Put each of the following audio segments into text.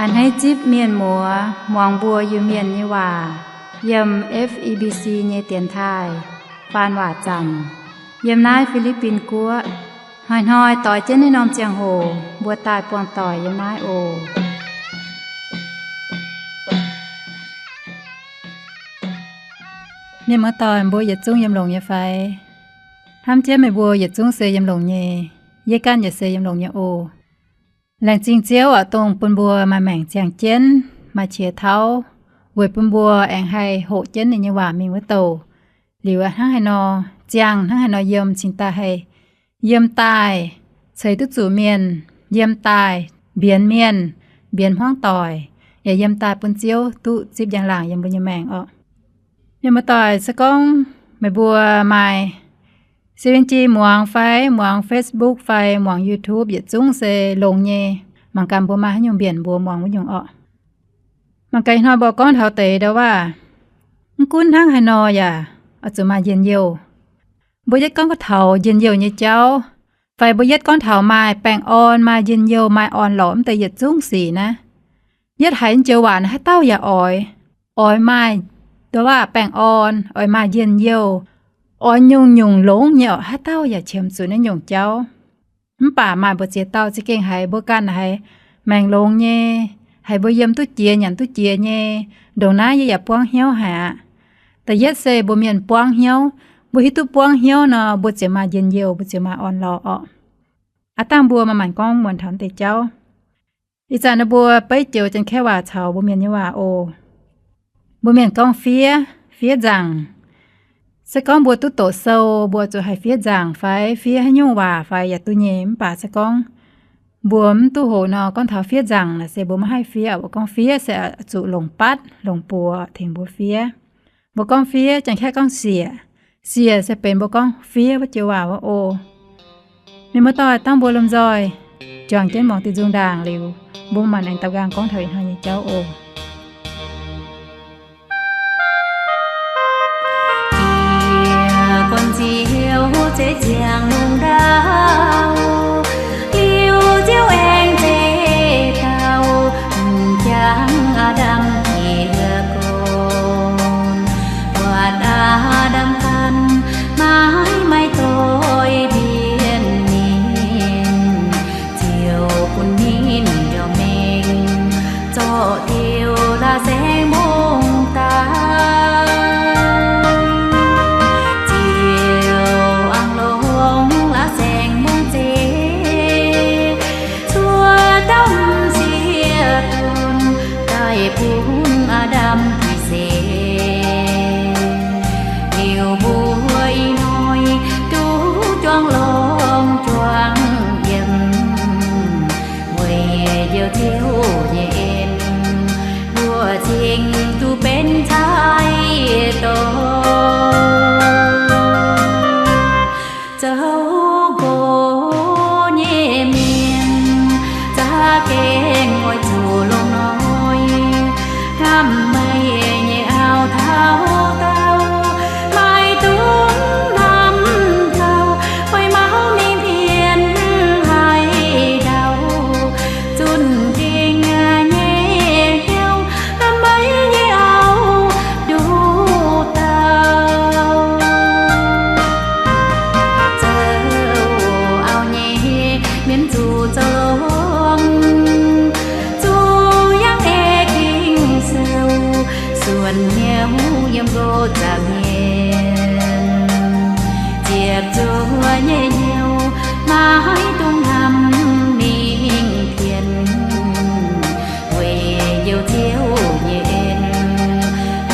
A'hneiv zipv mienh muoz muangx mbuo Iu-Mienh nyei waac yiem F E B C nyei dienx taaih faan waac zanc yiem naaiv Fi^li^bin Guoqv. Hnoi-hnoi doix jienv naaiv norm ziangh hoc mbuo daaih buangh doic yiem naaiv oc. Mienh muoz-doic, mbuo yietc zungv yiem longx nyei fai? Hnamv jienv meih mbuo yietc zungv se yiem longx nyei. Yie ganh yaac se yiem longx nyei oc. Laengz zingh Ziouv oc, dongh bun mbuo maaih maengc ziangh jienv, maaih qiex tauv, weic bun mbuo aengx haih hoqc jienv ninh nyei waac mingh wuov douc. Liuz hnangv haaix nor ziangh, hnangv haaix nor yiem cingx daaih haih yiem daaih ceix duqv zuqc mienh, yiem daaih mbienx mienh, mbienx hmuangv doic, yaac yiem daaih bun Ziouv duqv zipv njang-laangc yiem mbuo nyei maengc oc. Mienh muoz-doic, se gorngv meih mbuo maaih siou yien ji muangx fai muangx Facebook fai muangx YouTube yietc zungv se longx nyei. Mangc gaax mbuo maaih haaix nyungc mbienc mbuo muangx wuov nyungc oc. Mangc gaax ih hnoi mbuo gorngv taux deix ndau waac, mv gunv hnangv haaix nor yaac oix zuqc maaih njien-youh. Mbuo yietv gorngv gorngv taux njien-youh nyei jauv, fai mbuo yietv gorngv taux maaih baengh orn, maaih njien-youh, maaih orn-lorqc mv deix yietc zungv sic naaiv, yietv haiz joux waac naaiv haaix dauh yaac oix, oix maaih ndau waac baengh orn, oix maaih njien-youh, oix nyungc-nyungc longx nyei oc, haaix dauh yaac qiemx zuqc naaiv nyungc jauv. Mv baac maaih mbu'ziex dauh za'gengh haiz mbuo ganh haiz maengc longx nyei, haiz mbuo yiem duqv jiex nyanc duqv jiex nyei. Ndongc naaiv yie yaac buangv hnyouv haic aqv. Da'yietv se mbuo mienh buangv hnyouv. Mbuo hiuv duqv buangv hnyouv nor, mbuo ziouc maaih njien-youh, mbuo ziouc maaih orn-lorqc orqc. Aav dangh mbuo maaih maengc gorngv muonc taux deix jauv. Ih zanc naaiv mbuo beiv joux Janx-Kaeqv waac caux mbuo mienh nyei waac oc. Mbuo mienh gorngv fiev, fiev nzaangc. Se gorngv mbuo duqv doqc sou, mbuo zuqc haih fiev nzaangc fai fiev haaix nyungc waac fai yaac duqv nyei. Mv baac se gorngv mbuo mv duqv hoqc nor, gorngv taux fiev nzaangc naaic se mbuo maiv haih fiev. Mbuo gorngv fiev se zuqc longc batv longc buoz tengx mbuo fiev. Mbuo gorngv fiev, Janx-Kaeqv gorngv siec. Siec se benx mbuo gorngv fiev wuov joux waac wuov oc. Mienh muoz-doic, dangh mbuo lomh nzoih juangc jienv muangx diuh nzung ndaangc liuz, mbuo maanc aengx daux nqaang gorngv taux ih hnoi nyei jauv oc. Jiex guanh Ziouv zeiv ziangh lungh ndau, liuz Ziouv aengx zeiv dauh m'jangc Aa^ndam jiex gorn. Buatc Aa^ndam ganh maiv maaih doix mbienv ninh, Ziouv bun ninh njoux mengh zorqv diuh la'saengx mbungv daaih. Ziouv aengx longc la'saengx mbungv zeiv cuotv dauh m'sieqv dunh daaih bun Aa^ndam dih se. Liuz mbuo ih hnoi duqv juangc longx juangc yiem, weic njoux Ziouv nyei en, mbuo cingx duqv benx cai dorngx. Zoux nqox nyei mienh za'gengh oix zuqc longx hnoi, hnamv meih nyei auv taux daauh, maiv dungx hnamv gauh, oix mauv mingh pienx haaix dauh, zunh dingc nyei hnyouv hnamv meih nyei auv nduqc dauh. Zoux auv nyei mienh zuqc zoux longx, zuqc yangh ei ging sou, suonc hnyouv yiem nqox zaangc nyei, ziepc zuoqv nyei hnyouv maiv dungx hnamv mingh pienx, weic njoux Ziouv nyei en,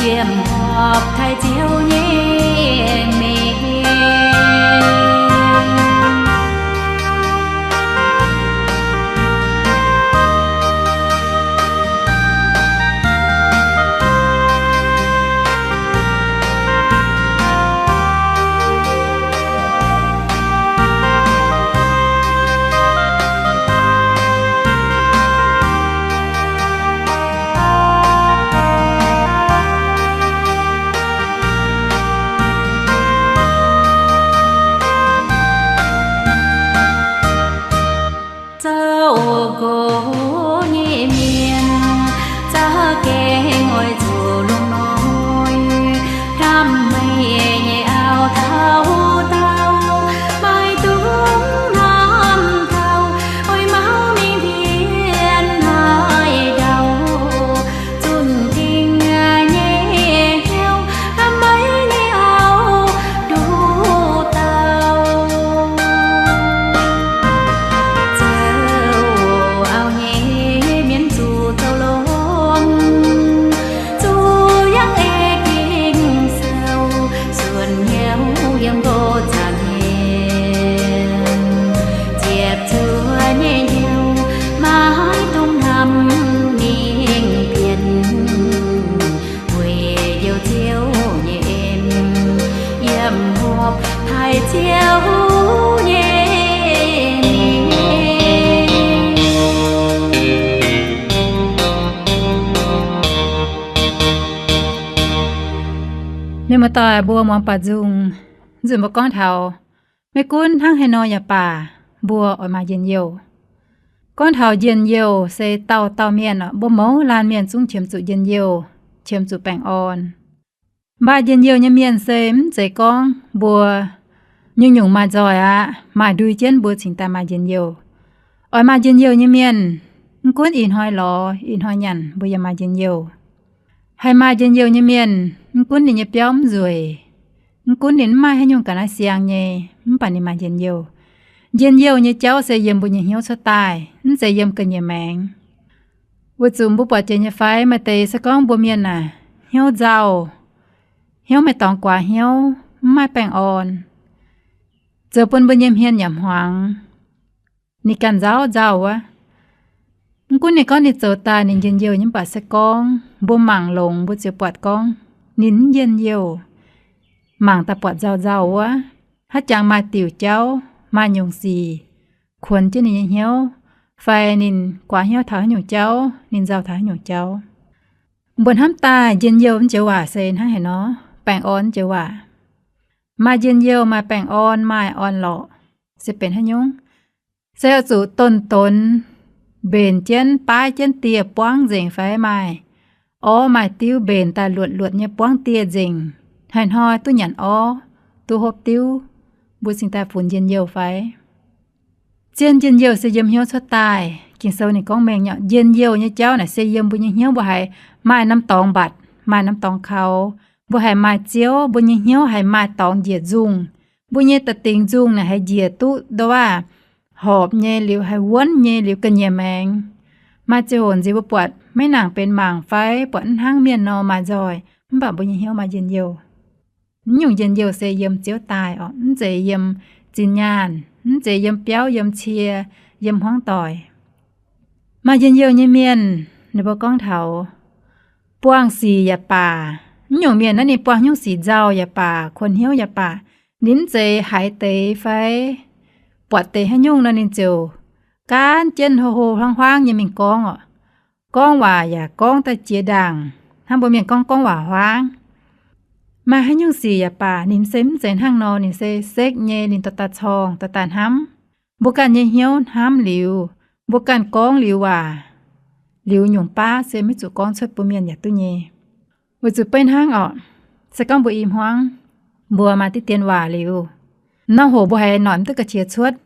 yiem horpc taaih Ziouv nyei mengh. Mienh muoz-doic mbuo muangx baaux nzung, nzunc mbuo gorngv taux, maiv gunv hnangv haaix nor yaac baac, mbuo oix maaih njien-youh. Gorngv taux njien-youh se dauh dauh mienh, mbuo mouz laanh mienh zungv qiemx zuqc njien-youh, qiemx zuqc baengh orn. Maaih njien-youh nyei mienh se mv zeiz gorngv mbuo nyungc-nyungc maaih nzoih aqv, maaih ndui jienv mbuo cingx daaih maaih njien-youh. Oix maaih njien-youh nyei mienh, mv gunv ih hnoi lorz ih hnoi nyanc mbuo yaac maaih njien-youh. Haih maaih njien-youh nyei mienh, mv gunv ninh nyei biauv mv nzueic, mv gunv ninh mv maaih haaix nyungc ga'naaiv siang nyei, mv baac ninh maaih njien-youh. Njien-youh nyei jauv se yiem mbuo nyei hnyouv cuotv daaih, mv zeiz yiem ga'nyiec maengx. Weic zuqc mbuo buatc jiex nyei fai, maaih deix se gorngv mbuo mienh aah, hnyouv nzauh, hnyouv maiv dorngx guaax hnyouv, mv maaih baengh orn, zoux bun mbuo nyei hmien yaac hmuangx. Ninh ganh nzauh nzauh wuov. Mv gunv ninh gorngv ninh zoux daaih ninh njien-youh nyei, mv baac se gorngv mbuo mangc longx mbuo ziouc buatc gorngv ninh mv njien-youh. Mangc daaih buatc nzauh nzauh wuov, haaix jangx maaih diuc jauv, maaih nyungc sic kuonx jienv ninh nyei hnyouv, fai ninh guaax hnyouv taux haaix nyungc jauv, ninh nzauh taux haaix nyungc jauv. Mbuo hnamv daaih njien-youh mv joux waac se hnangv haaix nor, baengh orn mv joux waac. Maaih njien-youh, maaih baengh orn, maaih orn-lorqc, se benx haaix nyungc? Se oix zuqc donx-donx, mbenc jienv, baaix jienv dieh buangv nzengc fai maaih orv maaih diuv mbenc daaih luotc-luotc nyei buangv dieh nzengc, haaix hnoi duqv nyanc orv, duqv hopv diuv, mbuo cingx daaih funx njien-youh fai? Zien njien-youh se yiem hnyouv cuotv daaih. Ging-Sou ninh gorngv mengh nyei, njien-youh nyei jauv naaic se yiem mbuo nyei hnyouv, mbuo haiz maaih norm dorngx mbatc, maaih norm dorngx kaux, mbuo haiz maaih Ziouv, mbuo nyei hnyouv haiz maaih dorngx njiec nzungh. Mbuo nyei da'dingc nzungh naaic haiz njiec duqv ndo waac horpc nyei liuz, haiz wuonv nyei liuz ga'nyiec maengx. Maaih ziangh hoc nziex mbuo buatc maiv nangc benx mangc fai buatc mv hnangv mienh nor maaih nzoih, mv baac mbuo nyei hnyouv maaih njien-youh. Mv nyungc njien-youh se yiem Ziouv daaih oc, mv zeiz yiem zinh nyaanh, mv zeiz yiem biauv, yiem cie, yiem hmuangv doic. Maaih njien-youh nyei mienh, ninh mbuo gorngv taux buangh sic yaac baac, mv nyungc mienh naaiv ninh buangh nyungc sic nzauh yaac baac, kuonx hnyouv yaac baac, ninh mv zeiz haiz deix fai buatc deix haaix nyungc nor ninh ziouc gaanv jienv hlo hlo huaang huaang nyei mingh gorngv oc. Gorngv waac yaac gorngv daaih jiex ndaangc, hnangv mbuo mienh gorngv gorngv waac huaang. Maaih haaix nyungc sic yaac baac, ninh se mv zeiz hnangv nor, ninh se sekv nyei, ninh dorh daaih corngh, dorh daaih hnamv. Mbuo ganh nyei hnyouv hnamv liuz, mbuo ganh gorngv liuz waac, liuz nyungc baav se maiv zuqc gorngv cuotv bun mienh yaac duqv nyei. Weic zuqc beiv hnangv oc, se gorngv mbuo i hmuangv, mbuo maaih diqv dien waac liuz, norm hoc mbuo haiz noic mv duqv ga'qiex cuotv,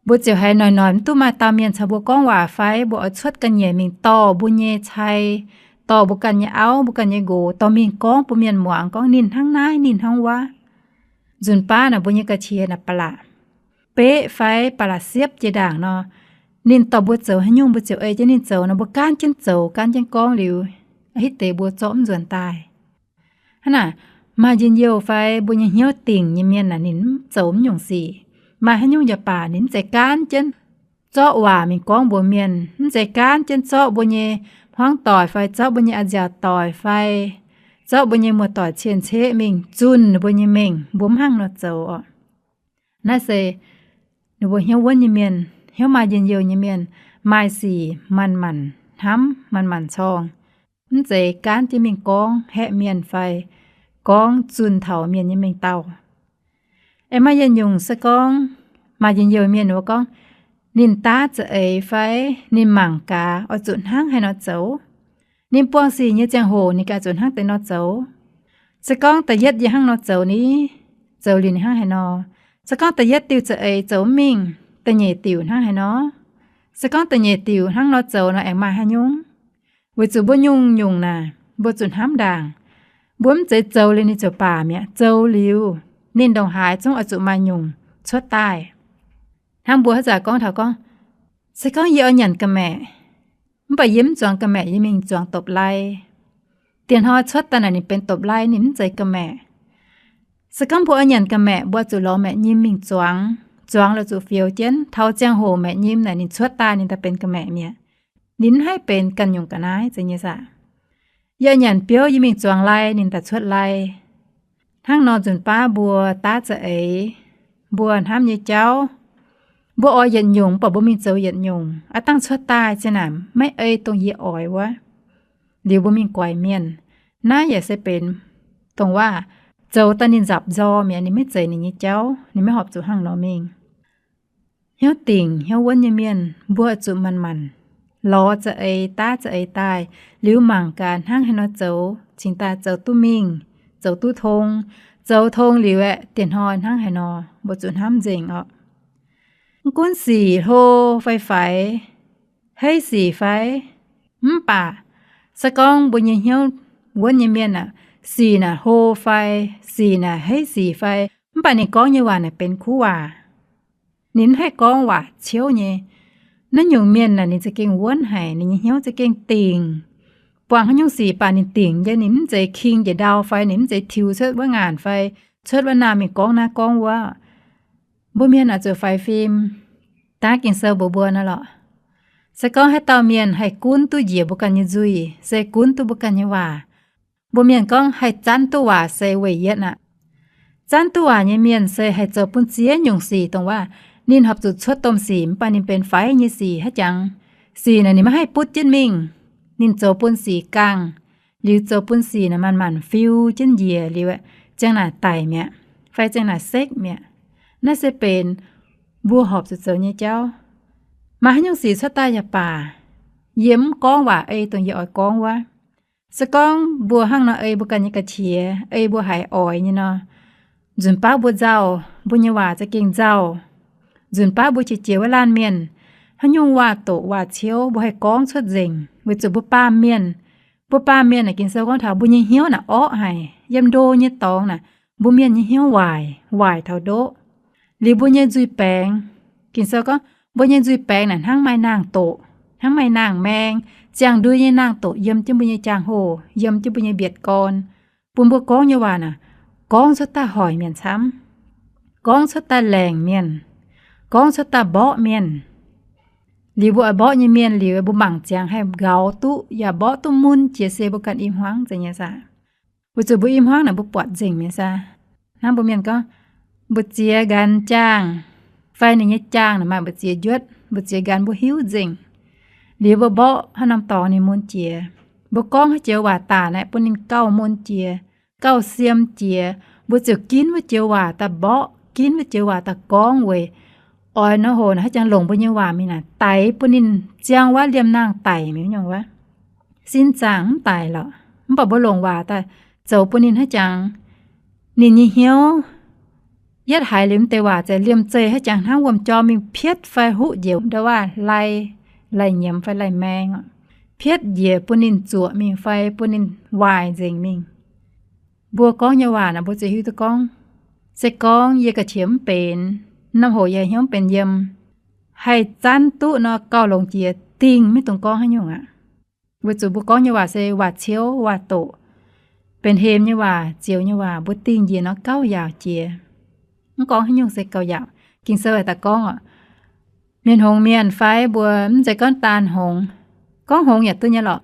mbuo ziouc haiz noic noic mv duqv maaih dauh mienh caux mbuo gorngv waac fai mbuo oix cuotv ga'nyiec mingh dorh mbuo nyei cai, dorh mbuo ganh nyei auv, mbuo ganh nyei nqox dorh mingh gorngv bun mienh muangx gorngv ninh hnangv naaiv, ninh hnangv wuov. Nzunc baav naaic mbuo nyei ga'qiex naaic ba'laqc beqv fai ba'laqc siepv jiex ndaangc nor, ninh dorh mbuo zoux haaix nyungc mbuo ziouc ei jienv ninh zoux nor, mbuo gaanv jienv zoux, gaanv jienv gorngv liuz, hitv deix mbuo zorqv mv nzuonx daaih. Hnangv naaic, maaih njien-youh fai mbuo nyei hnyouv dingc nyei mienh naaic, ninh mv zoux mv nyungc sic. Maaih haaix nyungc yaac baac, ninh mv zeiz gaanv jienv zorqv waac mingh gorngv mbuox mienh, mv zeiz gaanv jienv zorqv mbuo nyei hmuangv doic fai zorqv mbuo nyei a'nziaauc doic fai zorqv mbuo nyei muoz-doic cien-ceqv mingh zunh ninh mbuo nyei mengh. Mbuo mv hnangv nor zoux oc. Naaiv se ninh mbuo hnyouv wuonv nyei mienh, hnyouv maaih njien-youh nyei mienh, maaih sic manc-manc hnamv, manc-manc corngh, mv zeiz gaanv jienv mingh gorngv haeqv mienh fai gorngv zunh taux mienh nyei mengh dauh. Aengx maaih yietc nyungc se gorngv maaih njien-youh mienh ninh mbuo gorngv, ninh daav za'eix fai ninh mangc gaax oix zuqc hnangv haaix nor zoux. Ninh buangh sic nyei ziangh hoc ninh ganh zuqc hnangv deix nor zoux. Se gorngv da'yietv yie hnangv nor zoux ni, zoux liuz ninh hnangv haaix nor. Se gorngv da'yietv diuh za'eix zoux mv mingh, da'nyeic diuc hnangv haaix nor. Se gorngv da'nyeic diuc hnangv nor zoux nor aengx maaih haaix nyungc? Weic zuqc mbuo nyungc-nyungc naaic mbuo zuqc hnamv ndaangc. Mbuo mv zeiz zoux liuz ninh ziouc baac mi'aqv. Zoux liuz ninh ndongc haaix zungv oix zuqc maaih nyungc cuotv daaih. Hnangv mbuo haaix zanc gorngv taux gorngv, se gorngv yie oix nyanc ga'maeqc, mv baac yie mv zuangx ga'maeqc, yie mingh zuangx dopc-lai. Diex hnoi cuotv daaih naaic ninh benx dopc-lai, ninh mv zeiz ga'maeqc. Se gorngv mbuo oix nyanc ga'maeqc, mbuo zuqc lorz maeqc nyim mingh zuangx. Zuangx liuz zuqc fioux jienv, taux ziangh hoc maeqc nyim naaic ninh cuotv daaih ninh daaih benx ga'maeqc mi'aqv. Ninh mv haih benx ganh nyungc ga'naaiv, zeiz nyei saah? Yie nyanc biouv, yie mingh zuangx lai, ninh daaih cuotv lai. Hnangv nor nzunc baav mbuo daav za'eix, mbuo hnamv nyei jauv, mbuo oix yietc nyungc, mv baac mbuo mingh zoux yietc nyungc, aav dangh cuotv daaih zinh naaic maiv ei dongh yie oix wuov. Liuz mbuo mingh guaix mienh. Naaiv yaac se benx dongh waac zoux daaih ninh nzapc nzorng mi'aqv, ninh maiv zeiz ninh nyei jauv, ninh maiv horpc zuqc hnangv nor mingh. Hnyouv dingc hnyouv wuonv nyei mienh, mbuo zuqc manc-manc lorz za'eix daav za'eix daaih, liuz mangc gaax hnangv haaix nor zoux cingx daaih zoux duqv mingh, zoux duqv tong. Zoux tong liuz aeqv, dieh hnoi hnangv haaix nor mbuo zuqc hnamv nzengc orqc. Mv gunv sic hlo fai faix, heiv sic fai, mv baac se gorngv mbuo nyei hnyouv wuonv nyei mienh aeqv, sic naaic hlo fai, sic naaic heiv sic fai, mv baac ninh gorngv nyei waac naaic benx kuv waac. Ninh mv haih gorngv waac ciouv nyei. Naaiv nyungc mienh naaic ninh za'gengh wuonv haic, ninh nyei hnyouv za'gengh dingc. Buangh haaix nyungc sic baac ninh dingc nyei, ninh mv zeiz king njiec ndau fai ninh mv zeiz tiux cuotv wuov ngaanc fai cuotv wuov naamh mingh gorngv naaiv gorngv wuov. Mbuo mienh oix zuqc faix fim dangv Ging-Sou mbuox mbuo nor lorqc. Se gorngv haaix dauh mienh haih gunv duqv njiec mbuo ganh nyei nzuih, se gunv duqv mbuo ganh nyei waac. Mbuo mienh gorngv haih zanv duqv waac se weic yietv aqv. Zanv duqv waac nyei mienh se haih zoux bun ziex nyungc sic, dongh waac ninh horpc zuqc cuotv domh sic mv baac ninh benx faix nyei sic haic jangx. Sic naaic ninh maiv haih butv jienv mingh, ninh zoux bun sic gangh, liuz zoux bun sic naaic manc-manc fiu jienv njiec liuz ziang naaic daic mi'aqv, fai ziang naaic sekv mi'aqv. Naaiv se benx mbuo horpc zuqc zoux nyei jauv. Maaih haaix nyungc sic cuotv daaih yaac baac, yie mv gorngv waac ei dongh yie oix gorngv wuov. Se gorngv mbuo hnangv nor ei mbuo ganh nyei ga'qiex, ei mbuo haiz oix nyei nor, nzunc baav mbuo nzauh, mbuo nyei waac za'gengh nzauh. Nzunc baav mbuo qiex jiez wuov laanh mienh, haaix nyungc waac-doqc waac-ciouv mbuo haih gorngv cuotv nzengc, weic zuqc mbuo baamh mienh, mbuo baamh mienh naaic Ging-Sou gorngv taux mbuo nyei hnyouv naaic orqv haic. Yiem ndo nyei dorngx naaic, mbuo mienh nyei hnyouv waaic, waaic taux ndoqv. Liuz mbuo nyei nzuih baengx, Ging-Sou gorngv mbuo nyei nzuih baengx naaic hnangv maaih nangh doqc, hnangv maaih nangh maeng, ziangh ndui nyei nangh doqc yiem jienv mbuo nyei jangx-hoh, yiem jienv mbuo nyei mbietc gorn, bun mbuo gorngv nyei waac naaic, gorngv cuotv daaih hoic mienh camv, gorngv cuotv daaih laengc mienh, gorngv cuotv daaih mborqv mienh. Liuz mbuo oix mborqv nyei mienh liuz, mbuo mangc ziangx haih nqaux duqv yaac mborqv duqv mun jiex se mbuo ganh i hmuangv zeiz nyei saah. Weic zuqc mbuo i hmuangv naaic mbuo buatc nzengc mi'aqv saah. Hnangv mbuo mienh gorngv, mbu'ziex nqanx jaangh, fai ninh nyei jaangh naaic maaih mbu'ziex njuotv, mbu'ziex nqanx mbuo hiuv nzengc. Liuz mbuo mborqv haaix norm dorngx ninh mun jiex. Mbuo gorngv haaix joux waac daaih naaic bun ninh gauh mun jiex, gauh siem jiex, mbuo ziouc ginv wuov joux waac daaih mborqv, ginv wuov joux waac daaih gorngv weic oix nor hoc naaic haaix jangx longc mbuo nyei waac mingh naaic daix bun ninh ziangh wuov liemh nangh daic mi'aqv nyungc wuov. Sin zaangc mv daic lorqc, mv baac mbuo longc waac daaih zoux bun ninh haaix jangx, ninh nyei hnyouv yietv haiz liuz mv deix waac za'gengh liemh zeih haaix jangx hnangv wuom jorm mingh pietv fai huqv njiec ndau waac lai, lai nyiemz fai lai maeng, pietv njiec bun ninh zuoqc mingh fai bun ninh waaic nzengc mingh. Mbuo gorngv nyei waac naaic mbuo ziouc hiuv duqv gorngv, se gorngv yie ga'qiex mv benx, norm hoc yie hnyouv mv benx yiem, haih zanv duqv nor gauh longx jiex dingh maiv dungx gorngv haaix nyungc aqv. Weic zuqc mbuo gorngv nyei waac se waac-ciouv waac-doqc, benx hemx nyei waac, zioux nyei waac, mbuo dingh njiec nor gauh yaauc jiex. Mv gorngv haaix nyungc se gauh yaauc. Ging-Sou daaih gorngv oc, mienh hngongx mienh fai mbuo mv zeiz gorngv daan hngongx, gorngv hngongx yaac duqv nyei lorqc.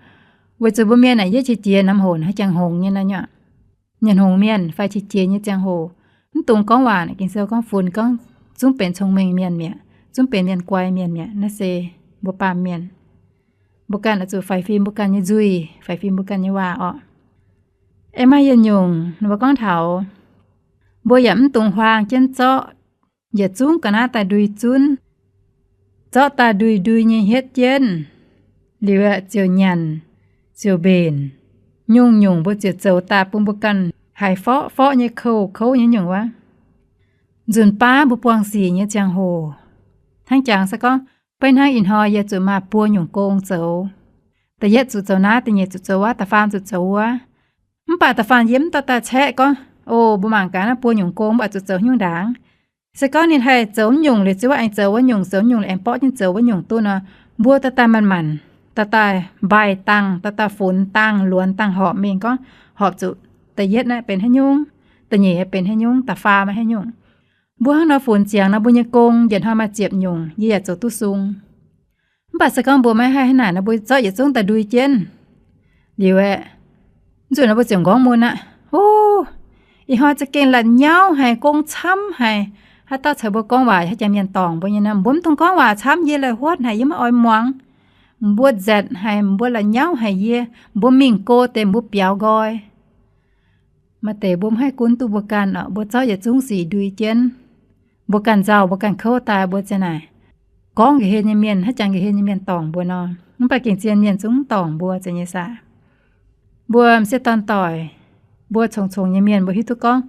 Weic zuqc mbuo mienh naaic yietv qiex jiez norm hoc haaix jangx hngongx nyei naaiv nyungc. Mienh hngongx mienh fai qiex jiez nyei ziangh hoc, mv dungx gorngv waac naaic Ging-Sou gorngv funx gorngv zungv benx cong-mengh mienh mi'aqv, zungv benx mienh guai mienh mi'aqv. Naaiv se mbuo baamh mienh, mbuo ganh oix zuqc faix fim mbuo ganh nyei nzuih, faix fim mbuo ganh nyei waac orqc. Aengx maaih yietc nyungc mbuo gorngv taux, mbuo yaac mv dungx huaang jienv zorqv yietc zungv ga'naaiv daaih ndui zunv, zorqv daaih ndui ndui nyei hietv jienv, liuz ziouc nyanc, ziouc mbenc. Nyungc-nyungc mbuo ziouc zoux daaih bun mbuo ganh haiz forv-forv nyei kouv-kouv nyei nyungc wuov. Nzunc baav mbuo buangh sic nyei ziangh hoc, hnangv jangx se gorngv, beiv hnangv ih hnoi yie zuqc maaih buo nyungc gong zoux. Da'yietv zuqc zoux naaiv, da'nyeic zuqc zoux wuov, da'faam zuqc zoux wuov. Mv baac da'faam yie mv dorh daaih caeqv gorngv, o, mbuo mangc gaax naaiv buo nyungc gong mv baac zuqc zoux haaix nyungc ndaangc. Se gorngv ninh haih zoux mv nyungc liuz ziouc wuov aengx zoux wuov nyungc, zoux mv nyungc liuz aengx borqv jienv zoux wuov nyungc duqv nor, mbuo daaih daaih manc-manc, daaih daaih mbaih dangh, daaih daaih funx dangh, luonx dangh horpc mingh gorngv, horpc zuqc da'yietv naaiv benx haaix nyungc, da'nyeic benx haaix nyungc, da'faam haaix nyungc. Mbuo hnangv nor funx ziangx nor, mbuo nyei gong yietc hnoi maaih ziepc nyungc, yie yaac zoux duqv sung. Mv baac se gorngv mbuo maiv haih hnangv naaic nor, mbuo zorqv yietc zungv daaih ndui jienv liuz aeqv, nzunc nor mbuo ziouc nqorngv mun aqv. O, ih hnoi za'gengh la'nyauv haic, gong camv haic. Haaix dauh caux mbuo gorngv waac haaix jangx mienh dorngc mbuo nyei nor, mbuo mv dungx gorngv waac camv, yie la'huotv haic, yie maiv oix muangx. Mbuo nzatc haic, mbuo la'nyauv haic yie, mbuo mingh go deix mbuo biaux nqoi. Maaih deix mbuo mv haih gunv duqv mbuo ganh oc. Mbuo zorqv yietc zungv sic ndui jienv, mbuo ganh nzauh, mbuo ganh kouv daaih, mbuo ziang naaic gorngv nqa'hien nyei mienh, haaix jangx nqa'hien nyei mienh dorngc mbuo nor. Mv baac gengh zien mienh zungv mv dorngc mbuo, zeiz nyei saah? Mbuo m'sieqv dorn-doic, mbuo congx-congx nyei mienh mbuo hiuv duqv gorngv,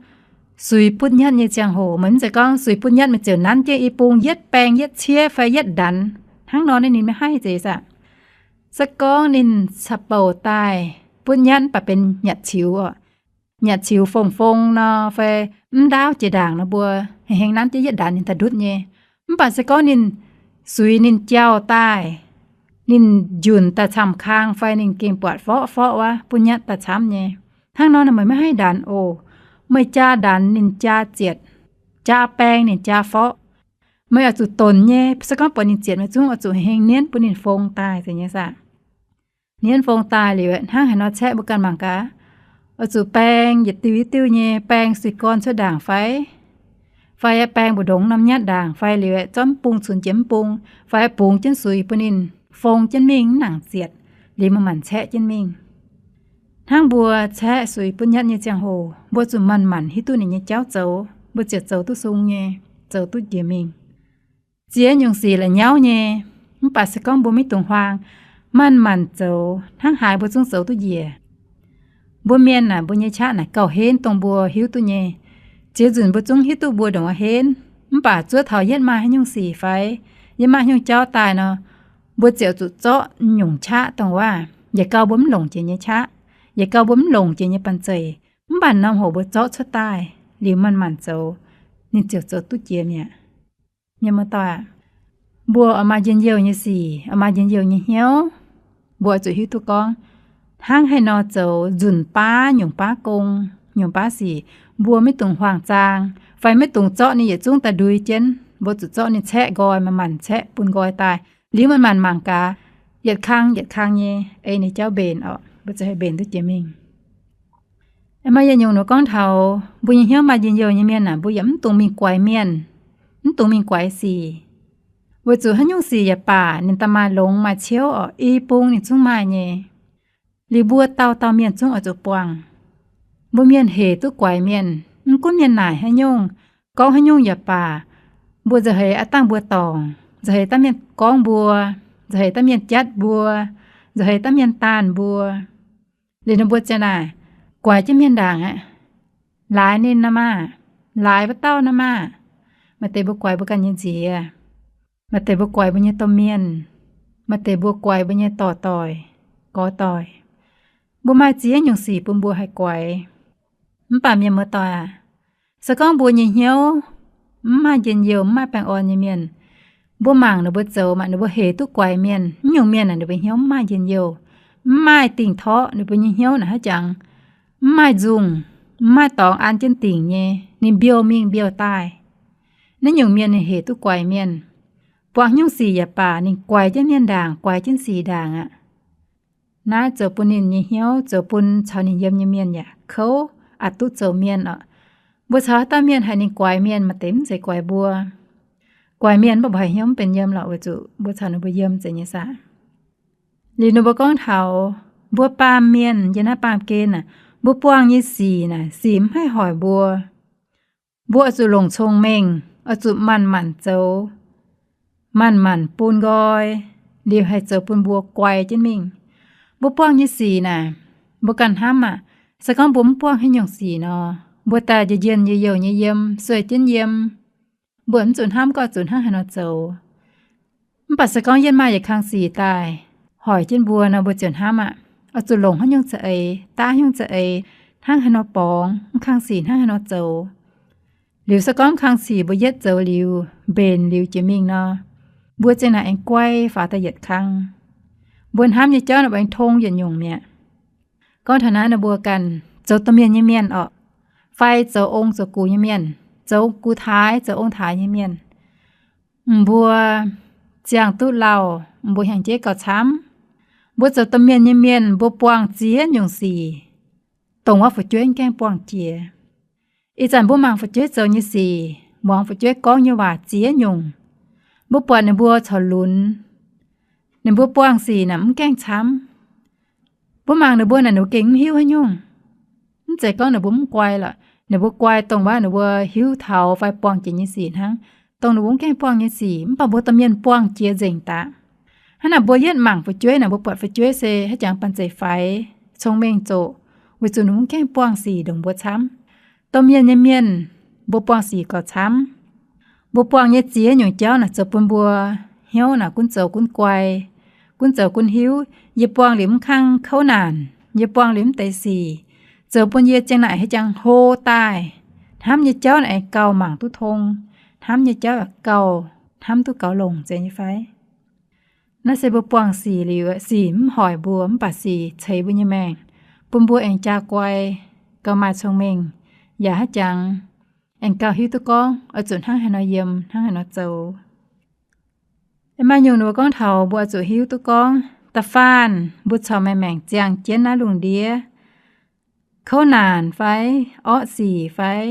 suix butv nyatv nyei ziangh hoc, meih mv zeiz gorngv suix butv nyatv meih ziouc nanv jienv i bung yietv baeng yietv ciev fai yietv ndanc hnangv nor, naaiv ninh maiv haih, zeiz saah? Se gorngv ninh ca'bouc daaih butv nyatv mv baac benx nyatc ciux oc. Nyatc ciux fong-fong nor fai mv ndaauv jiex ndaangc nor, mbuo heng-heng nanv jienv yietv ndanc ninh daaih ndutv nyei. Mv baac se gorngv ninh suix ninh jauh daaih, ninh njunc daaih camv-kang fai ninh gengh buatc forqv-forqv wuov, butv nyatv daaih camv nyei. Hnangv nor meih maiv haih ndanc oc. Meih jaa ndanc ninh jaa zietc, jaa baeng ninh jaa forqv. Meih oix zuqc donc nyei. Se gorngv buatc ninh zietc, meih zungv oix zuqc heng-heng nienv bun ninh fong daaih, zeiz nyei saah? Nienv fong daaih liuz, hnangv haaix nor caeqv mbuo ganh mangc gaax. Oix zuqc baeng yietc diuh yietc diuh nyei, baeng suix gorn cuotv ndaangc fai, fai baeng mbu'ndongx norm nyatv ndaangc fai liuz zorqv mv bung cunx jiex mv bung, fai bungx jienv suix bun ninh fong jienv mingh mv nangc zietc, liuz manc-manc caeqv jienv mingh. Hnangv mbuo caeqv suix butv nyatv nyei ziangh hoc, mbuo zuqc manc-manc hiuv duqv ninh nyei jauv zoux, mbuo ziouc zoux duqv sung nyei, zoux duqv njiec mingh. Ziex nyungc sic la'nyauv nyei, mv baac se gorngv mbuo maiv dungx huaang, manc-manc zoux, hnangv haaix mbuo zungv zoux duqv njiec. Mbuo mienh naaic, mbuo nyei qaqv naaic gauh henv dongh mbuo hiuv duqv nyei. Ziex nzunc mbuo zungv hiuv duqv mbuo ndongc wuov henv, mv baac zuov taux yietv maaih haaix nyungc sic fai yietv maaih haaix nyungc jauv daaih nor, mbuo ziouc zuqc zorqv nyungc qaqv dongh wuov, yietc gauh mbuo mv longc jiex nyei qaqv, yietc gauh mbuo mv longc jiex nyei banh zeic, mv baac norm hoc mbuo zorqv cuotv daaih liuz manc-manc zoux, ninh ziouc zoux duqv jiex mi'aqv. Mienh muoz-doic aac, mbuo oix maaih njien-youh nyei sic, oix maaih njien-youh nyei hnyouv, mbuo oix zuqc hiuv duqv gorngv, hnangv haaix nor zoux nzunc baav nyungc baav gong, nyungc baav sic, mbuo maiv dungx huaang-zaang, fai maiv dungx zorqv ninh yietc zungv daaih ndui jienv. Mbuo zuqc zorqv ninh caeqv nqoi, manc-manc caeqv bun nqoi daaih, liuz manc-manc mangc gaax, yietc kang yietc kang nyei ei ninh jauv mbenc oc, mbuo ziouc haih mbenc duqv jiex mingh. Maaih yietc nyungc nor gorngv taux mbuo nyei hnyouv maaih njien-youh nyei mienh aah, mbuo yaac mv dungx mingh guaix mienh, mv dungx mingh guaix sic. Weic zuqc haaix nyungc sic yaac baac ninh daaih maaih longx maaih ciouv oc, i bung ninh zungv maaih nyei. Liuz mbuo dauh dauh mienh zungv oix zuqc buangh. Mbuo mienh hec duqv guaix mienh, mv gunv mienh naaic haaix nyungc, gorngv haaix nyungc yaac baac, mbuo nza'heix aav dangh mbuo dorngc, nza'heix dangh mienh gorngv mbuo, nza'heix dangh mienh jatv mbuo, nza'heix dangh mienh daanh mbuo. Liuz nor mbuo ziang naaic guaix jienv mienh ndaangc aqv. Laaix ninh nor maah, laaix wuov dauh nor maah. Maaih deix mbuo guaix mbuo ganh nyei nziex, maaih deix mbuo guaix mbuo nyei domh mienh, maaih deix mbuo guaix mbuo nyei dorc doic, gorx doic. Mbuo maaih ziex nyungc sic bun mbuo haih guaix. Mv baac mienh muoz-doic aac, se gorngv mbuo nyei hnyouv mv maaih njien-youh, mv maaih baengh orn nyei mienh, mbuo mangc ninh mbuo zoux, mangc ninh mbuo hec duqv guaix mienh, mv nyungc mienh aah, ninh mbuo hnyouv mv maaih njien-youh, mv maaih dingh torqv, ninh mbuo nyei hnyouv naaic haaix jangx mv maaih nzungh, mv maaih dorngx an jienv dingc nyei, ninh mbiouh mingh mbiouh daaih. Naaiv nyungc mienh ninh hec duqv guaix mienh. Buangh nyungc sic yaac baac, ninh guaix jienv mienh ndaangc, guaix jienv sic ndaangc aqv. Naaiv zoux bun ninh nyei hnyouv, zoux bun caux ninh yiem nyei mienh yaac kouv, aqc duqv zoux mienh oc. Mbuo caux haaix dauh mienh haiz ninh guaix mienh, maaih deix mv zeiz guaix mbuo. Guaix mienh mv baac mbuo haiz hnyouv mv benx yiem lorqc, weic zuqc mbuo caux ninh mbuo yiem, zeiz nyei saah? Liuz ninh mbuo gorngv taux mbuo baamh mienh yiem naaiv baamh gen aah, mbuo buangh nyei sic naaic, sic mv haih hoic mbuo. Mbuo oix zuqc longc cong-mengh, oix zuqc manc-manc zoux, manc-manc bun nqoi, liuz haih zoux bun mbuo guai jienv mingh. Mbuo buangh nyei sic naaic, mbuo ganh hnamv aqv. Se gorngv mbuo mv buangh haaix nyungc sic nor, mbuo daaih njien-njien youh youh nyei yiem, sueih jienv yiem, mbuo mv zuqc hnamv gorngv zuqc hnangv haaix nor zoux. Mv baac se gorngv yienh maaih yietc kang sic daaih hoic jienv mbuo nor, mbuo ziouc hnamv aqv. Oix zuqc longc haaix nyungc za'eix, daav haaix nyungc za'eix, hnangv haaix nor borngz, mv kang sic hnangv haaix nor zoux. Liuz se gorngv mv kang sic mbuo yietv zoux liuz, mbenc liuz jiex mingh nor, mbuo ziang naaic aengx guai faaux daaih yietc kang. Mbuo hnamv nyei jauv naaic mbuo aengx tong yietc nyungc mi'aqv. Gorngv taux naaiv nor, mbuo ganh zoux domh mienh nyei mienh orqc, fai zoux ong zoux gux nyei mienh, zoux gux taaix zoux ong taaix nyei mienh, mbuo ziangh duqv lauh, mbuo hnyangx-jeiv gauh camv. Mbuo zoux domh mienh nyei mienh, mbuo buangh ziex nyungc sic, dongh wuov fu'jueiv mv gaengh buangh jiex. Ih zanc mbuo mangc fu'jueiv zoux nyei sic, muangx fu'jueiv gorngv nyei waac ziex nyungc, mbuo buatc ninh mbuo corc lunx. Ninh mbuo buangh sic naaic mv gaengh camv. Mbuo mangc ninh mbuo naaic, ninh mbuo gengh mv hiuv haaix nyungc, mv Mv zeiz gorngv ninh mbuo mv guai lorqc. Ninh mbuo guai dongh waac ninh mbuo hiuv taux fai buangh jiex nyei sic hnangv. Dongh ninh mbuo mv gaengh buangh nyei sic, mv baac mbuo domh mienh buangh jiex nzengc daaih. Hnangv naaic mbuo yietv mangc fu'jueiv naaic, mbuo buatc fu'jueiv se haaix jangx banh zeic faix, cong-mengh zoqc, weic zuqc ninh mbuo mv gaengh buangh sic ndongc mbuo camv. Domh mienh nyei mienh, mbuo buangh sic gauh camv. Mbuo buangh nyei ziex nyungc jauv naaic zoux bun mbuo hnyouv naaic gunv zoux gunv guai, gunv zoux gunv hiuv. Yie buangh liuz mv kangv kouv naanc, yie buangh liuz mv deix sic, zoux bun yie ziang naaic haaix jangx hlo daaih. Hnamv nyei jauv naaic aengx gauh mangc duqv tong, hnamv nyei jauv aengx gauh hnamv duqv gaux longc zeiz nyei fai? Naaiv se mbuo buangh sic liuz, sic mv hoic mbuo, mv baac sic ceix mbuo nyei maengc, bun mbuo aengx jaa guai, gauh maaih cong-mengh, yaac haaix jangx aengx gauh hiuv duqv gorngv oix zuqc hnangv haaix nor yiem, hnangv haaix nor zoux. Maaih nyungc ninh mbuo gorngv taux mbuo oix zuqc hiuv duqv gorngv, da'faanh mbuo corc maaih maengc ziangh jienv naaiv lungh ndiev, kouv naanc fai, orqv sic fai,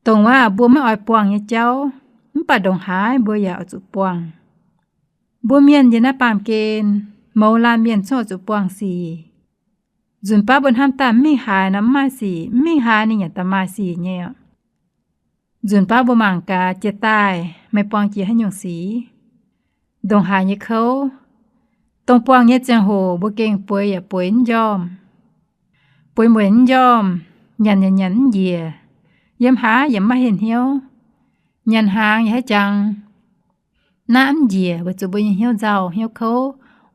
dongh waac mbuo maiv oix buangh nyei jauv, mv baac ndongc haaix mbuo yaac oix zuqc buangh. Mbuo mienh yiem naaiv baamh gen, mouz laanh mienh zungv oix zuqc buangh sic. Nzunc baav mbuo hnamv daaih mv mingh haaix nor mv maaih sic, mv mingh haaix ninh yaac daaih maaih sic nyei oc. Nzunc baav mbuo mangc gaax jiex daaih meih buangh jiex haaix nyungc sic, ndongc haaix nyei kouv, dongh buangh nyei ziangh hoc mbuo gengh bueix yaac bueix mv njormh. Bueix mueic mv njormh, nyanc yaac nyanc mv njiec, yiem haaix yaac maiv haih hnyouv, nyanc hnaangx yaac haaix jangx naqv mv njiec, weic zuqc mbuo nyei hnyouv nzauh hnyouv kouv.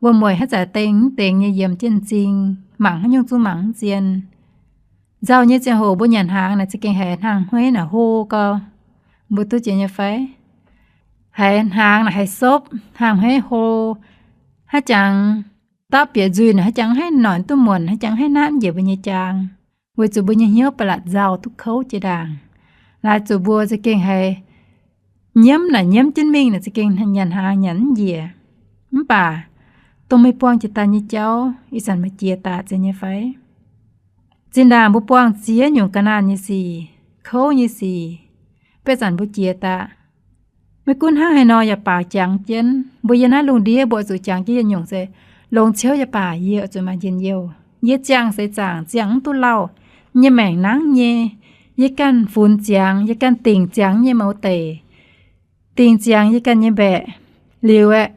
Wuom-mueic haaix zanc dengx mv dengx nyei yiem jienv m'zing, mangc haaix nyungc zungv mangc mv zien. Nzauh nyei ziangh hoc mbuo nyanc hnaangx naaic za'gengh haiz hnaangx-hmeiv naaic hlo gau. Mbuo duqv jiex nyei fai? Haiz hnaangx naaic haiz sopv, hnaangx-hmeiv hlo, haaix jangx daauv bieqc nzuih naaic haaix jangx haiv noic duqv muonc, haaix jangx haiv naqv mv njiec mbuo nyei jaang, weic zuqc mbuo nyei hnyouv ba'laqc nzauh duqv kouv jiex ndaangc. Laaix zuqc mbuo za'gengh haiz nyiemv naaic nyiemv jienv mingh naaic za'gengh nyanc hnaangx nyanc mv njiec. Mv baac dongh meih buangh jiex daaih nyei jauv, ih zanc meih jiex daaih zeiz nyei fai? Zinh ndaangc mbuo buangh ziex nyungc ga'naanh nyei sic, kouv nyei sic, beiv zanc mbuo jiex daaih. Maiv gunv hnangv haaix nor yaac baaux jangx jienv. Mbuo yiem naaiv lungh ndiev mbuo oix zuqc jangx jienv yietc nyungc se, longx ciouv yaac baac yie oix zuqc maaih njien-youh. Yie ziangh seix zaangc ziangh mv duqv lauh, nyei maengc nangv nyei. Yie ganh funx ziangx, yie ganh dingc ziangx nyei mouz deic, dingc ziangx yie ganh nyei mbaeqc. Liuz aeqv,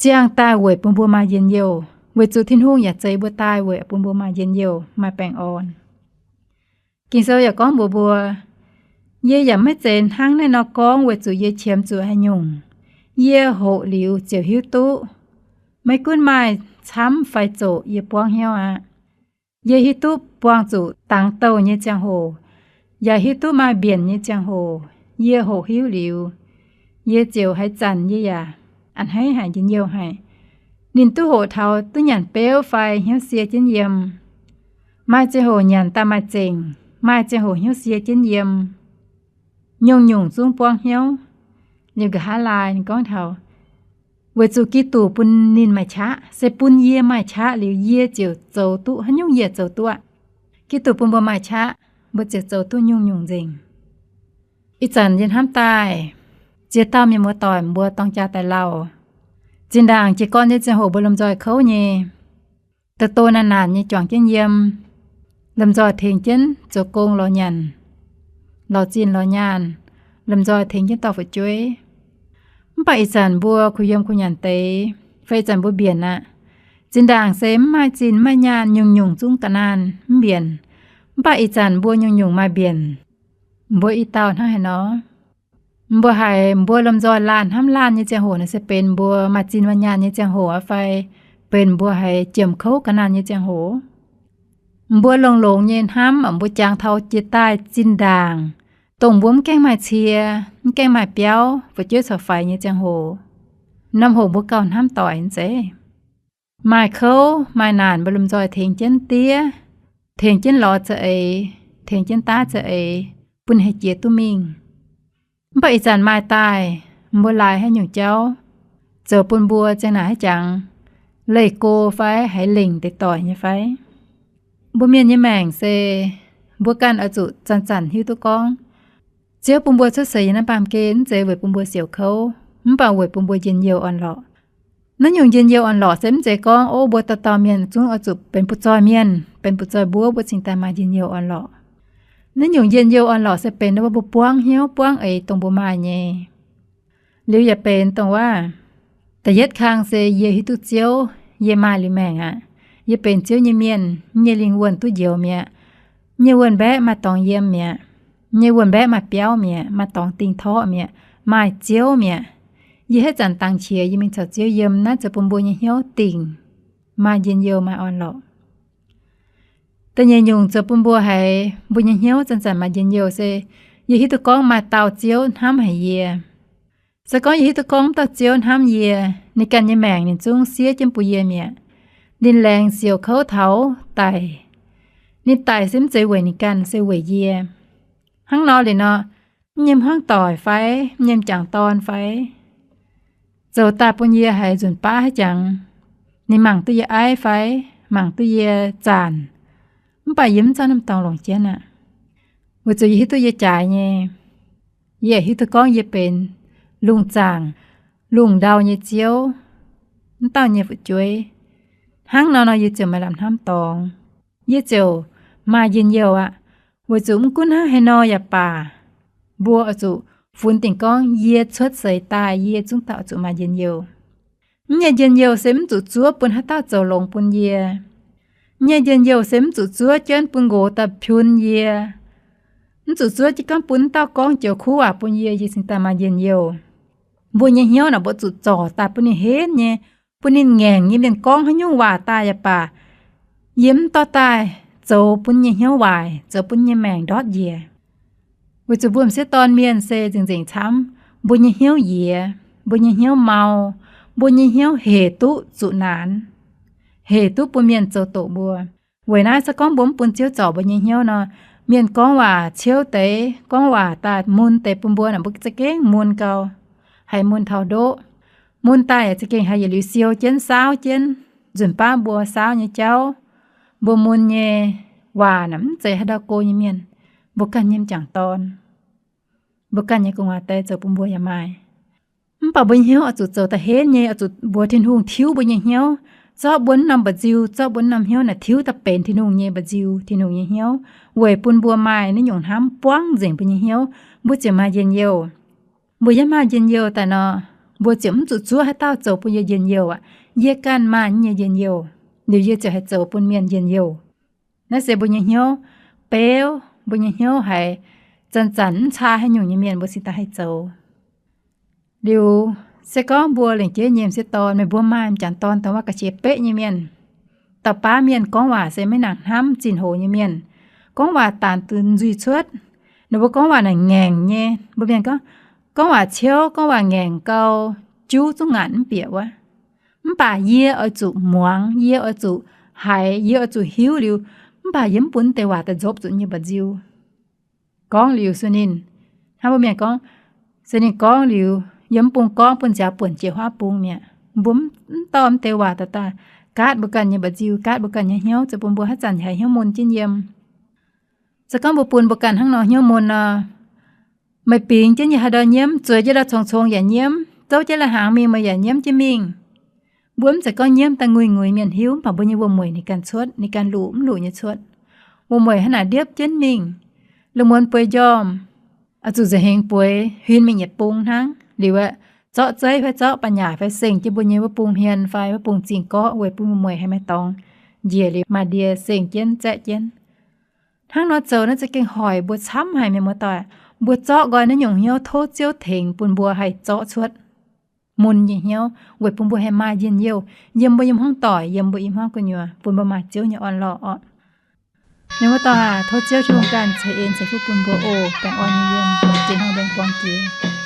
ziangh daaih weic bun mbuo maaih njien-youh, weic zuqc Tin-Hungh yaac zeix mbuo daaih weic bun mbuo maaih njien-youh, maaih baengh orn. Ging-Sou yaac gorngv mbuox mbuo, yie yaac maiv zeiz hnangv naaiv nor gorngv weic zuqc yie qiemx zuqc haaix nyungc. Yie hoqc liuz ziouc hiuv duqv, maiv gunv maaih camv fai zoqc yie buangv hnyouv aqv. Yie hiuv duqv buangh zuqc dangx douh nyei ziangh hoc, yaac hiuv duqv maaih mbienc nyei ziangh hoc. Yie hoqc hiuv liuz, yie ziouc haaix zanc yie yaac a'hneiv haic, njien-youh haic. Ninh duqv hoqc taux duqv nyanc beuv fai hnyouv sie jienv yiem. Maaih ziangh hoc nyanc daaih maaih zengc, maaih ziangh hoc hnyouv sie jienv yiem. Nyungc-nyungc zungv buangv hnyouv. Liuz nqa'haav laai ninh gorngv taux, weic zuqc Giduc bun ninh maaih qaqv, se bun yie maaih qaqv liuz yie ziouc zoux duqv haaix nyungc yie zoux duqv aqv. Giduc bun mbuo maaih qaqv, mbuo ziouc zoux duqv nyungc-nyungc nzengc. Ih zanc yie hnamv daaih, ziex dauh mienh muoz-doic mbuo dorng jaa daaih lauh. Zinh ndaangc jiez gorn nyei ziangh hoc mbuo lomh nzoih kouv nyei, da'do naanc-naanc nyei juangc jienv yiem, lomh nzoih tengx jienv zoux gong lorz nyanc, lorz zinh lorz nyaanh, lomh nzoih tengx jienv dorh fu'jueiv. Mv baac ih zanc mbuo kuh yiem kuh nyanc deix, fai ih zanc mbuo mbienc aqv. Zinh ndaangc se mv maaih zinh mv maaih nyaanh, nyungc-nyungc zungv ga'naanh mv mbienc. Mv baac ih zanc mbuo nyungc-nyungc maaih mbienc. Mbuo i dauh hnangv haaix nor? Mbuo haiz mbuo lomh nzoih laanh hnamv laanh nyei ziangh hoc naaic se benx mbuo maaih zinh maaih nyaanh nyei ziangh hoc aqv fai benx mbuo haiz jiem kouv ga'naanh nyei ziangh hoc? Mbuo longx-longx nyei hnamv, mbuo jangx taux jiex daaih zinh ndaangc, dongh mbuo mv gaengh maaih cie, mv gaengh maaih biauv, fu'jueiv corc faix nyei ziangh hoc, norm hoc mbuo gauh hnamv doic zeiv. Maaih kouv maaih naanc mbuo lomh nzoih tengx jienv diev, tengx jienv lorz za'eix, tengx jienv daav za'eix, bun haih jiex duqv mingh. Mv baac ih zanc maaih daaih, mbuo laaix haaix nyungc jauv zoux bun mbuo ziang naaic haaix jangx leih go fai haiz lengc deix doic nyei fai? Mbuo mienh nyei maengc se mbuo ganh oix zuqc zanc-zanc hiuv duqv gorngv, Ziouv bun mbuo cuotv seix yiem naaiv baamh gen mv zeiz weic bun mbuo siouc kouv, mv baac weic bun mbuo njien-youh orn-lorqc. Naaiv nyungc njien-youh orn-lorqc se mv zeiz gorngv, o, mbuo dauh dauh mienh zungv oix zuqc benx butv-zoih mienh, benx butv-zoih mbuo, mbuo cingx daaih maaih njien-youh orn-lorqc. Naaiv nyungc njien-youh orn-lorqc se benx mbuo buangv hnyouv buangv eix dongh mbuo maaih nyei. Liuz yaac benx dongh waac, da'yietv kang se yie hiuv duqv Ziouv, yie maaih liuz maengc aqv. Yie benx Ziouv nyei mienh, nyei lingh wuonh duqv njoux mi'aqv. Nyei wuonh mbaeqv maaih dorngx yiem mi'aqv. Nyei wuonh mbaeqv maaih biauv mi'aqv, maaih dorngx dingh torqv mi'aqv, maaih Ziouv mi'aqv. Yie haaix zanc dangx qiex yie mingh caux Ziouv yiem, naaiv zoux bun mbuo nyei hnyouv dingc, maaih njien-youh, maaih orn-lorqc. Da'nyeic nyungc zoux bun mbuo haiz mbuo nyei hnyouv zanc-zanc maaih njien-youh se, yie hiuv duqv gorngv maaih dauh Ziouv hnamv haic yie. Se gorngv yie hiuv duqv gorngv mv dauh Ziouv hnamv yie, ninh ganh nyei maengc ninh zungv siev jienv bun yie mi'aqv. Ninh laengz siouc kouv taux daic. Ninh daic se mv zeiz weic ninh ganh, se weic yie. Hnangv nor liuz nor, mv nyei hmuangv doic fai, mv nyei m'jangc dorn fai, zoux daaih bun yie haiz nzunc baav haic jangx. Ninh mangc duqv yie aiv fai, mangc duqv yie zaanc, mv baac yie mv zorqv norm dorngx longc jienv aqv. Weic zuqc yie hiuv duqv yie jaaix nyei. Yie hiuv duqv gorngv yie benx lungh zaangc, lungh ndau nyei Ziouv, mv dauh nyei fu'jueiv. Hnangv nor nor yie ziouc maaih lamh hnamv dorngx. Yie ziouc maaih njien-youh aqv. Weic zuqc mv gunv hnangv haaix nor yaac baac, mbuo oix zuqc funx dingc gorngv yie cuotv seix daaih yie zungv dauh oix zuqc maaih njien-youh. Mv nyei njien-youh se mv zuqc zuov bun haaix dauh zoux longx bun yie. Mv nyei njien-youh se mv zuqc zuov jienv bun nqox daaih piun yie. Mv zuqc zuov jienv gorngv bun dauh gorngv joux kuv waac bun yie, yie cingx daaih maaih njien-youh. Mbuo nyei hnyouv naaic mbuo zuqc zorc daaih bun ninh henv nyei, bun ninh ngaengc nyei mienh gorngv haaix nyungc waac daaih yaac baac, yie mv dorh daaih zoux bun nyei hnyouv waaic, zoux bun nyei maengc ndortv njiec. Weic zuqc mbuo m'sieqv dorn mienh se nzengc-nzengc camv, mbuo nyei hnyouv yiex, mbuo nyei hnyouv mau, mbuo nyei hnyouv hec duqv zuqc naanx, hec duqv bun mienh zoux doqc mbuo. Weic naaiv se gorngv mbuo mv bun Ziouv zorc mbuo nyei hnyouv nor, mienh gorngv waac ciouv deix, gorngv waac daaih mun deix bun mbuo naaic, mbuo za'gengh mun gau, haiz mun taux ndoqv. Mun daaih yaac za'gengh haiz yietc liuz siou jienv, saauv jienv, nzunc baav mbuo saauv nyei jauv, mbuo mun nyei waac naaic mv zeiz haaix ndau go nyei mienh, mbuo ganh nyei m'jangc dorn, mbuo ganh nyei gu'nguaaz die zoux bun mbuo yaac maaih. Mv baac mbuo nyei hnyouv oix zuqc zoux da'henv nyei, oix zuqc mbuox Tin-Hungh tiuv mbuo nyei hnyouv, zorqv mbuo norm mba'nziu, zorqv mbuo norm hnyouv naaic tiuv daaih benx Tin-Hungh nyei mba'nziu, Tin-Hungh nyei hnyouv, weic bun mbuo maaih naaiv nyungc hnamv buangv nzengc mbuo nyei hnyouv, mbuo ziouc maaih njien-youh. Mbuo yiem maaih njien-youh daaih nor, mbuo ziouc mv zuqc zuov haaix dauh zoux bun yie njien-youh aqv. Yie ganh maaih nyei njien-youh, liuz yie ziouc haih zoux bun mienh njien-youh. Naaiv se mbuo nyei hnyouv beuv, mbuo nyei hnyouv haiz zanc-zanc mv caa haaix nyungc nyei mienh mbuo cingx daaih haih zoux. Liuz se gorngv mbuo lengc jeiv nyei m'sieqv dorn, meih mbuo maaih m'jangc dorn dongh wuov ga'qiex beqv nyei mienh, dauh baav mienh gorngv waac se maiv nangc hnamv, zinh hoc nyei mienh, gorngv waac daanx duqv nzuih cuotv. Ninh mbuo gorngv waac naaic ngaengc nyei, mbuo mienh gorngv, gorngv waac ciouv, gorngv waac ngaengc gau, juv zungv ngaanc mv bieqc wuov. Mv baac yie oix zuqc muangx, yie oix zuqc haiz, yie oix zuqc hiuv liuz, mv baac yie mv bun deix waac daaih nzopv zuqc nyei mba'nziu. Gorngv liuz se ninh, hnangv mbuo mienh gorngv, se ninh gorngv liuz, yie mv bung gorngv bun nziaaux buonc jiex huaav bung mi'aqv. Mbuo mv dorh mv deix waac daaih daaih gaatv mbuo ganh nyei mba'nziu, gaatv mbuo ganh nyei hnyouv, zoux bun mbuo haaix zanc haiz hnyouv mun jienv yiem. Se gorngv mbuo bun mbuo ganh hnangv nor hnyouv mun nor, meih bingx jienv yiem haaix ndau nyiemv, zueiz jienv ndau cong-cong yaac nyiemv, zouv jienv lai-hnaangx mingh meih yaac nyiemv jienv mingh. Mbuo mv zeiz gorngv nyiemv daaih nguiz-nguiz mienh hiuv, mv baac mbuo nyei wuom-mueic ninh ganh cuotv, ninh ganh luqc mv luqc nyei cuotv. Wuom-mueic hnangv naaic ndiepv jienv mingh, lungh muonz bueix njormh, oix zuqc nza'hengx bueix huin mingh yietc bung hnangv. Liuz aeqv, zorqv zeiv fai zorqv ba'nyaaic fai seng jienv mbuo nyei wuov bung hmien fai wuov bung zingh gorqv weic bun wuom-mueic haih maaih dorngx njiec liuz maaih ndie seng jienv zaeqv jienv. Hnangv nor zoux naaiv za'gengh hoic mbuo camv haic, mienh muoz-doic. Mbuo zorqv nqoi naaiv nyungc hnyouv tov Ziouv tengx bun mbuo haih zorqv cuotv mun nyei hnyouv weic bun mbuo haih maaih njien-youh yiem mbuo nyei hmuangv doic, yiem mbuo nyei hmuangv gu'nyuoz, bun mbuo maaih Ziouv nyei orn-lorqc orqc. Mienh muoz-doic aac, tov Ziouv Tin-Hungh ganh ceix en ceix fuqv bun mbuo oc. Baengh orn nyei yiem, jiex hnangv mbuo buang jiex.